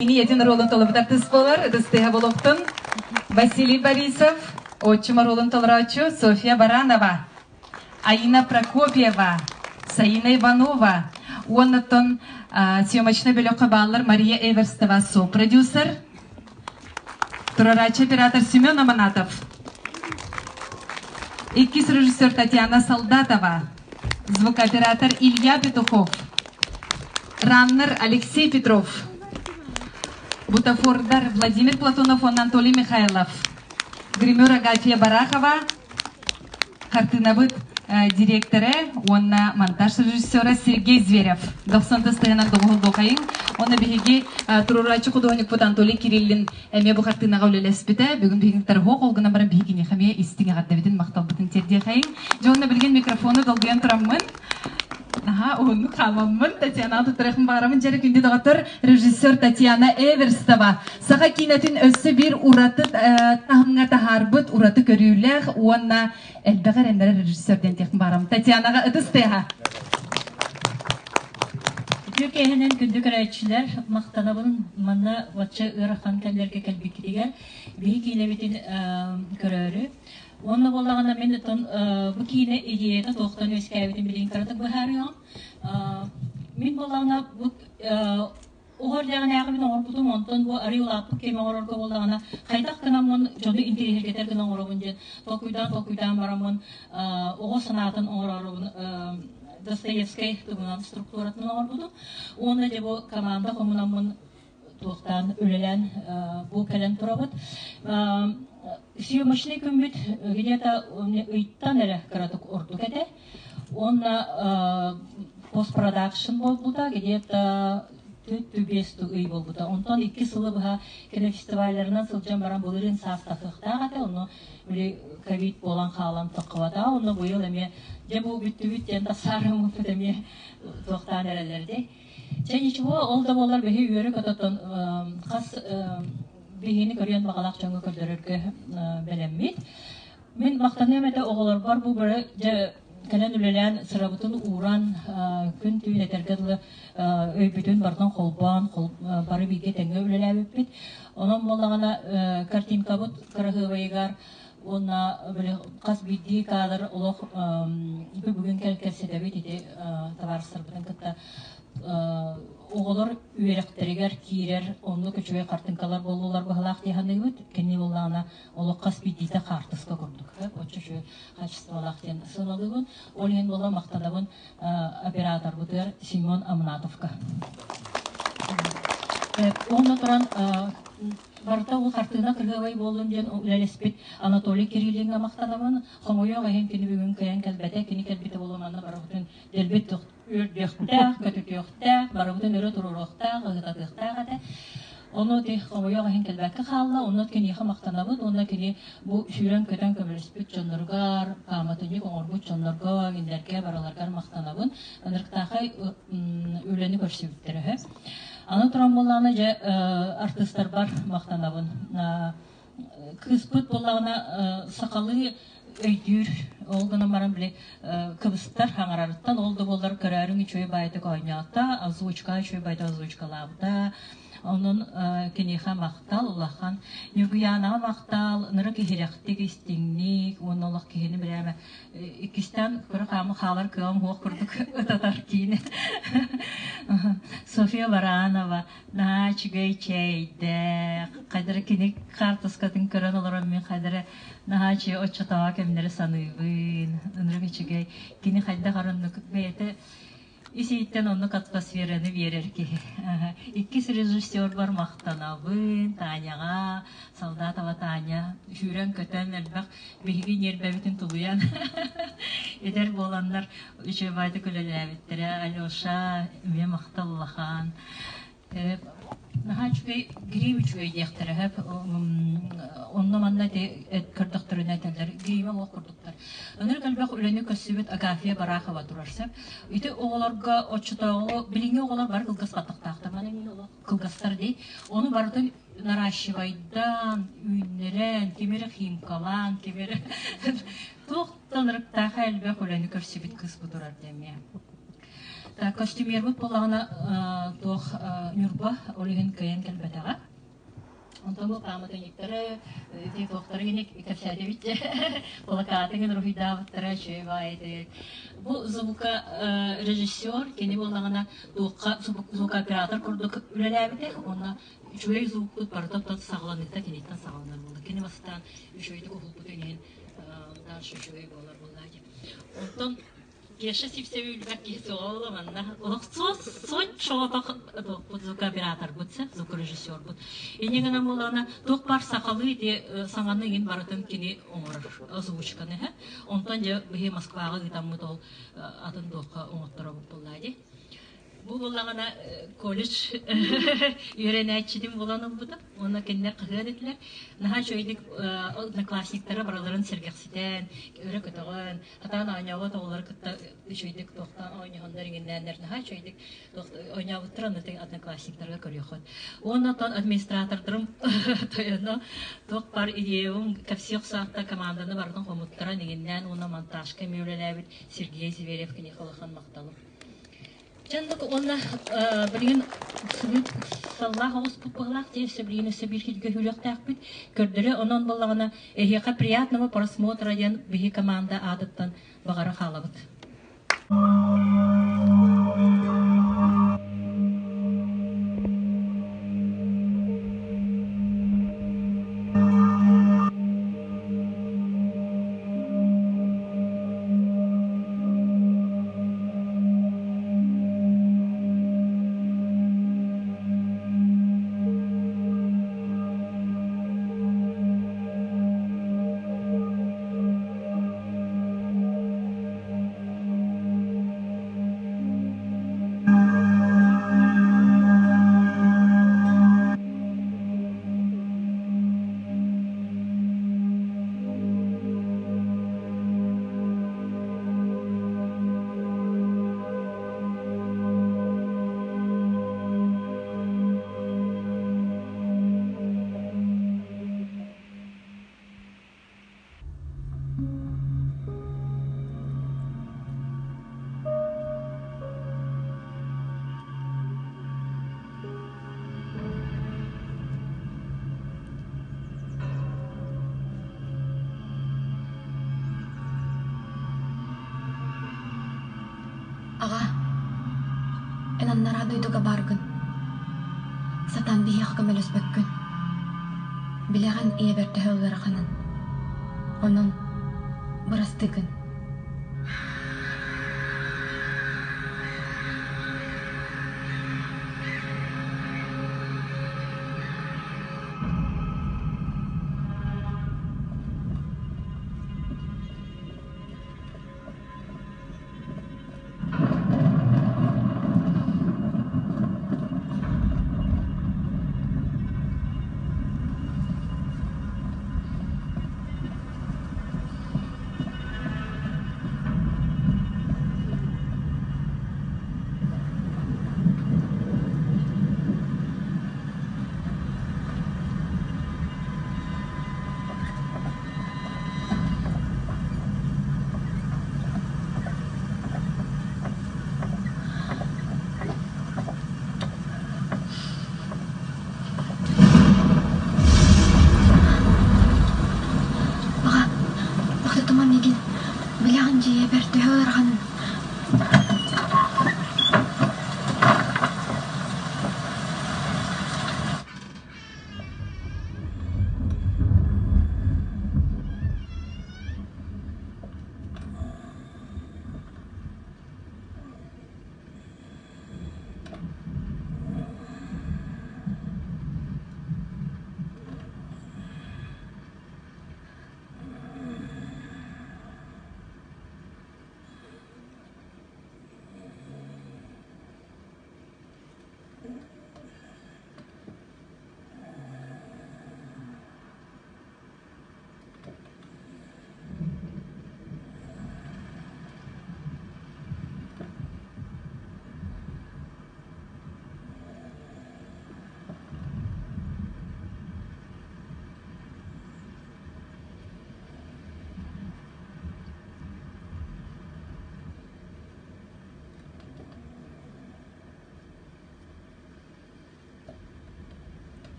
Ийэтин оруолун толорбут артыыс буолар, ытыс болуохтун Василий Борисов, отчим оруолун толорооччу Софья Баранова, Аина Прокопьева, Саина Иванова, уоннаттан съемочный бөлөххө бааллар Мария Эверстова сопродюсер, турарааччы оператор Семен Аманатов, иккис режиссер Татьяна Солдатова, звукооператор Илья Петухов, Раннер Алексей Петров, бутафордар Владимир Платонов уонна Анатолий Михайлов, гример Агафья Барахова, хартыынабыт директора уонна монтаж режиссера Сергей Зверев. Дохсон тыстыһынан доҕуһуллуохайыҥ. Онно биһиги туруорааччы худуоһунньукпут Анатолий Кириллин эмиэ бу хартыынаҕа үлэлэспитэ. Бүгүн биһиги тарыһуох ол гынан баран биһигиниэхэ эмиэ истиҥ эҕэрдэбитин, махталбытын тиэрдиэхэйиҥ. Дьэ уонна билигин микрофону долгуйан тураммын Наһаа уһуннук хаамаммын Татьяна туттарыахпын баҕарабын. Дьэ күндү доҕоттор, режиссер Татьяна Эверстова саха киинэтин өссө биир ураты таһымҥа таһаарбыт ураты көрүүлээх уонна элбэх эрэннэрэр режиссер диэн диэхпин баҕарабын. Татьянаҕа ытыс тыаһа. Үтүө киэһэнэн күндү көрөөччүлэр, махтанабын манна бачча ыарахан кэллэргэ кэлбиккитигэр биһи киинэбитин көрөөрү. Уонна буоллаҕына мин оттон бу киинэ идеята туохтан үөскээбитин билигин кыратык быһаарыаҕым. Мин буоллаҕына бу оҕо эрдэҕинээҕи мин оҥорбутум, онтон бу арыый улааппыт кэми оҥорорго буоллаҕына хайдах гынаммын дьону интэриэһиргэтэр гына оҥоробун диэн толкуйдаан-толкуйдаан бараммын оҕо санаатын оҥороорубун Достоевскай туһунан структуратын оҥорбутум. Уонна дьэ бу команда хомунаммын туохтаан үлэлээн бу кэлэн турабыт. Съемочный күммүт где-то ыйтан эрэ кыратык ордук этэ. Уонна постпродакшн буолбута где-то түбэс ый буолбута. Онтон икки сылы быһа кинофестивалларынан сылдьан баран былырыын саас тахыахтаах этэ. Онно били ковид буолан хаалан таххыбата. Онно быйыл эмиэ дьэ бу бүттүбүт диэн тахсаарыммыт эмиэ туохтаан эрэллэр дии. Чэ ничего, ол да буоллар биһи үөрэ-көтө хас биһини көрүөн баҕалаах дьоҥҥо көрдөрөргө бэлэммит. Мин махтаныам этэ оҕолорбор бу бары дьэ кэлэн үлэлээн сырабытын ууран күн-түүн этэргэ дылы өйбүтүн барытын холбоон бары бииргэ тэҥҥэ үлэлээбиппит. Онон буоллаҕына картинкабыт кыраһыабайыгар уонна били хас биирдии кадр олох бүгүн кэпсэтэбит ити табаарыстарбытын кытта оҕолор үөрэхтэригэр киирэр оннук үчүгэй хартыҥкалар буоллулар быһалаах дии саныыбыт. Кини буоллаҕына олох хас биирдиитэ хаартыска курдук оччо үчүгэй качестволаах диэн сыаналыыбын. Ол иһин буолла махтанабын операторбытыгар Семен Амнатовка. Уонна туран Барыта ол хартыына кыргыабай буоллун диэн үлэлэспит Анатолий Кириллиҥҥа махтанабын. Хомойуох иһин кини бүгүн кыайан кэлбэтэ. Кини кэлбитэ буолуо манна барыбытын дэлби үөрдүөхтээх, көтүтүөхтээх, барыбытын өрө туруоруохтаах, ыһытатыахтаах этэ. Ону ти хомойуох иһин кэлбэккэ хаалла. Онно киниэхэ махтанабыт уонна кини бу сүүрэн-көтөн көмөлөспүт дьонноругар, пааматынньык оҥорбут дьоннорго, кинилэргэ барыларыгар махтанабын. Ынырыктаахай үлэни көрсүбүттэр үһү. Аны туран буоллаҕына, дьэ, артыыстарбар махтанабын. Кыыспыт буоллаҕына сахалыы өйдүүр, ол гынан баран били кыбыстар хаҥарарыттан, ол да буоллар көрөөрүҥ үчүгэй баайытык оонньоото, озвучка үчүгэй баайытык озвучкалаабыта. Онон киниэхэ махтал улахан. Ньургуйаанаҕа махтал, ынырык иһирэхтик, истиҥник уонна олох киһини бирээмэ иккистээн көрө хаамы хаалар кыаҕым суох курдук ытатар киинэ. Софья Баранова наһаа үчүгэй чэйдээх, хайдара кини хаартыскатын көрөн олорон мин хайдара наһаа үчүгэй оччотооҕу кэмнэри саныыбын, ынырык үчүгэй. Кини хайдах арыннык бэйэтэ Ис-иһиттэн оннук атмосфераны биэрэр киһи. Иккис режиссербар махтанабын, Таняҕа, Солдатова Таня сүүрэн-көтөн элбэх биһиги ньиэрбэбитин тулуйан эдэр буоланнар үчүгэйдик үлэлээбиттэрэ. Алеша эмиэ махтал улахан. Наһаа үчүгэй, грим үчүгэй диэхтэрэ сөп. Онно-манна көрдөхтөрүнэ этэллэр, гриме олох курдуктар. Ынырык элбэх үлэни көрсүбүт Агафья Барахова турар сөп. Ити оҕолорго оччотооҕу билиҥҥи оҕолор бары кылгас баттахтаахтар. Маны эмиэ олох кылгастар дии. Ону барытын наращивайдаан, үүннэрэн, ким эрэ химкалаан, ким эрэ туох да ынырыктаах элбэх үлэни көрсүбүт кыыс бу турар дии эмиэ. Так, костюмербыт буоллаҕына туох Ньурба ол иһин кыайан кэлбэтэҕэ. Онтон бу пааматынньыктары ити туохтары гини кэпсээтэбит дьэ. Плакаты гин уруһуйдаабыттара үчүгэй баайы Бу звука режиссер кини буоллаҕына туохха звукооператор курдук үлэлээбитэ уонна үчүгэй звукпут барыта оттон саҕаланыыта киниттэн саҕаланар буолла. Кини бастаан үчүгэйдик уһулбутун иһин дальше үчүгэй буолар буолла дии. Онтон Кеша Сивцеви билбэт киһи суоҕа буолуо манна. Олох соччоҕотох звукооператорбут, звукорежиссербут. Инньэ гынан буоллаҕына, туох баар сахалыы ити саҥаны иҥин барытын кини оҥорор озвучканы. Онтон дьэ биһи Москваҕа ыытаммыт ол атын туохха оҥотторобут буоллаа дии. Бу буоллаҕына колледж үөрэнээччитин булан ылбытым уонна кинилэр хаһыат этилэр. Наһаа үчүгэйдик одноклассниктара барыларын сэргэхситэн, өрө көтөҕөн, хатаан оонньообот оҕолору кытта үчүгэйдик туохтаан оонньоһоннор иҥиннээннэр наһаа үчүгэйдик оонньообуттар онно одноклассниктарга көрүөххүт. Уонна оттон администратордарым тойоно туох бар идеябын кэпсиэх саахта команданы барытын хомуттаран иҥиннээн уонна монтажка эмиэ үлэлээбит Сергей Зверев киниэхэ улахан махталым. Чандык уонна билигин сыбыт саллаах оҕуспут быһылаах дии өссө билигин өссө биир килгэ хүлүөхтээхпит көрдөрө онон буоллаҕына эһиэхэ приятного просмотра диэн биһи команда аатыттан баҕара хаалабыт. Аҕа, эн аннараа дойдуга бааргын. Сатаан биһиэхэ көмөлөспөккүн. Билэҕин ийэбэр төһө ыараханын. Онон бырастыы гын.